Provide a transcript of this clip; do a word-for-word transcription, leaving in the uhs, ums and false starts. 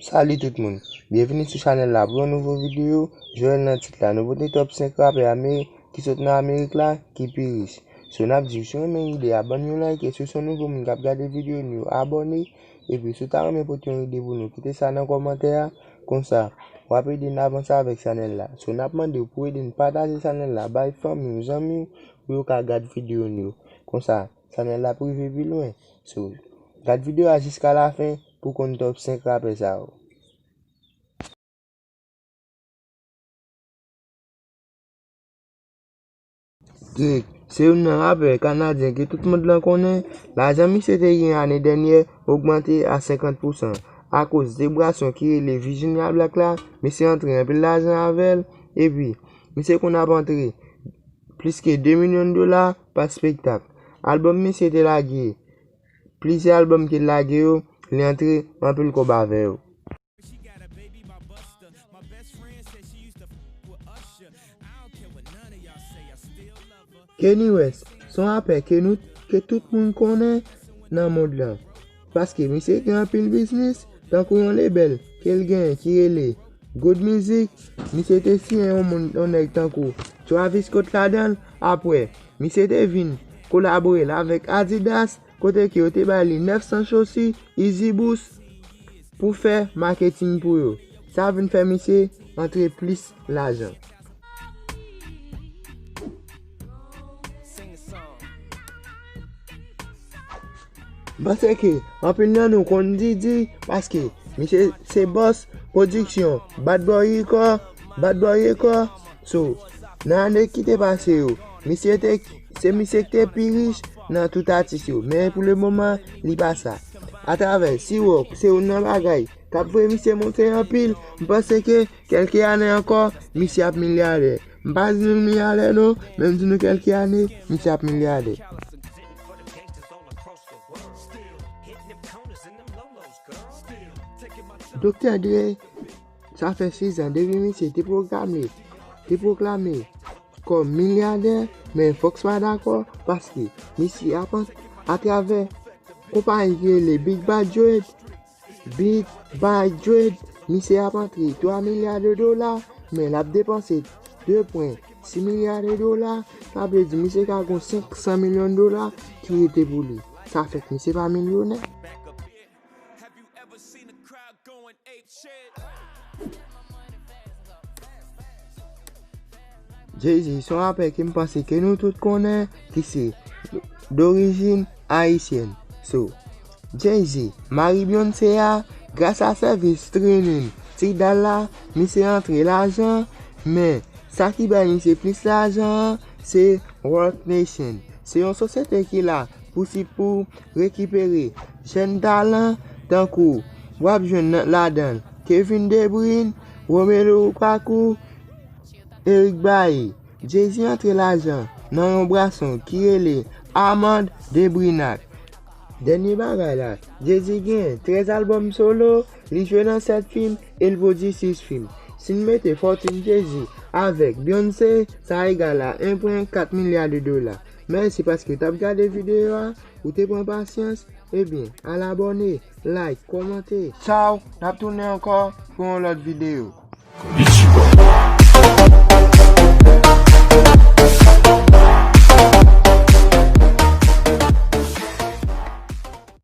Salut tout moun, byenvini sou chanèl la pou yon nouvo videyo. Joel nan tit la, nou pote top senk rapè Amerik ki sot nan Amerik la ki pi rich. So n ap di w, si w renmen ide a, ban n yon like, si w se yon nouvo moun k ap gade videyo nou yo, abòne. Epi si w ta renmen pote yon ide pou nou, kite sa nan kòmantè a. Konsa w ap ede n avanse avèk chanèl la. So n ap mande w pou w ede n pataje chanèl la, bay fanmi w, zanmi w, pou yo ka gad videyo nou yo. Konsa chanèl la pou rive pi lwen. So gad videyo a jiska lafen pou w konn top senk rapè sa yo. Drake se youn nan rapè kanadyen ke tout mond lan konnen. Lajan misye te gen ane dènyè ogmante a senkant pousan akoz de bwason ki rele Virginia Black la. Misye antre anpil lajan avè l. Epi misye konn ap antre plis ke de milyon dola pa spektak. Albòm misye te lage, plizyè albòm ke l lage yo, li antre anpil kòb avè yo. Kanye West se yon rapè ke nou, ke tout moun konnen nan mond lan. Paske misye gen anpil biznis, tankou yon lebèl ke l genyen ki rele Good Music. Misye te siyen yon moun, yon nèg tankou Travis Scott ladan l. Apre misye te vin kolabore l avèk Adidas, kote ke yo te bay li nèf san chosi Yeezy Boost pou fè maketing pou yo. Sa vin fè misye antre plis lajan. M panse ke anpil nan nou konn Diddy, paske misye se bòs pwodiksyon Bad Boy Record, Bad Boy Record. So nan ane ki te pase yo, misye te, se misye ki te pi rich nan tout atis yo. Men pou le moman, li pa sa. Atravè C-Roc, se youn nan bagay k ap voye misye monte anpil. M panse ke kèlke ane ankò, misye ap milyadè. M pa di nou l milyadè non, men m di nou kèlke ane, misye ap milyadè. Doktè Dre, sa fè sizan depi misye te pwoklame, te pwoklame kòm milyadè, men Fox pa dakò, paske misye ap, atravè konpayi ki rele Big Bad Dread, Big Bad Dread, misye ap antre twa milya de dola, men l ap depanse de pwen sis milya de dola. Sa vle di misye ka gon senk san milyon dola ki rete pou li. Sa fè k misye pa milyonè. Jay-Z se yon rapè ke m panse ke nou tout konnen, ki se dorijin ayisyèn. So, Jay-Z mari Beyoncé a, gras a sèvis streaming Tidal la, misye antre lajan, men sa ki bay misye plis lajan an, se Roc Nation. Se yon sosyete ki la pou si, pou rekipere jèn talan, tankou w ap jwenn nan, ladan l Kevin De Bruyne, Romelu Lukaku, Eric Bailly. Jay-Z antre lajan nan yon bwason ki rele Armand de Brignac. Dènye bagay la, Jay-Z gen trèz albòm solo, li jwe nan sèt fim e l pwodui sis fim. Si n mete fòtin Jay-Z avèk Beyoncé, sa egal a en pwen kat milya de dola. Mèsi paske w t ap gade videyo a, ou te pran pasyans. Ebyen, al abòne, like, kòmante. Tchaw, n ap tounen ankò pou yon lòt videyo.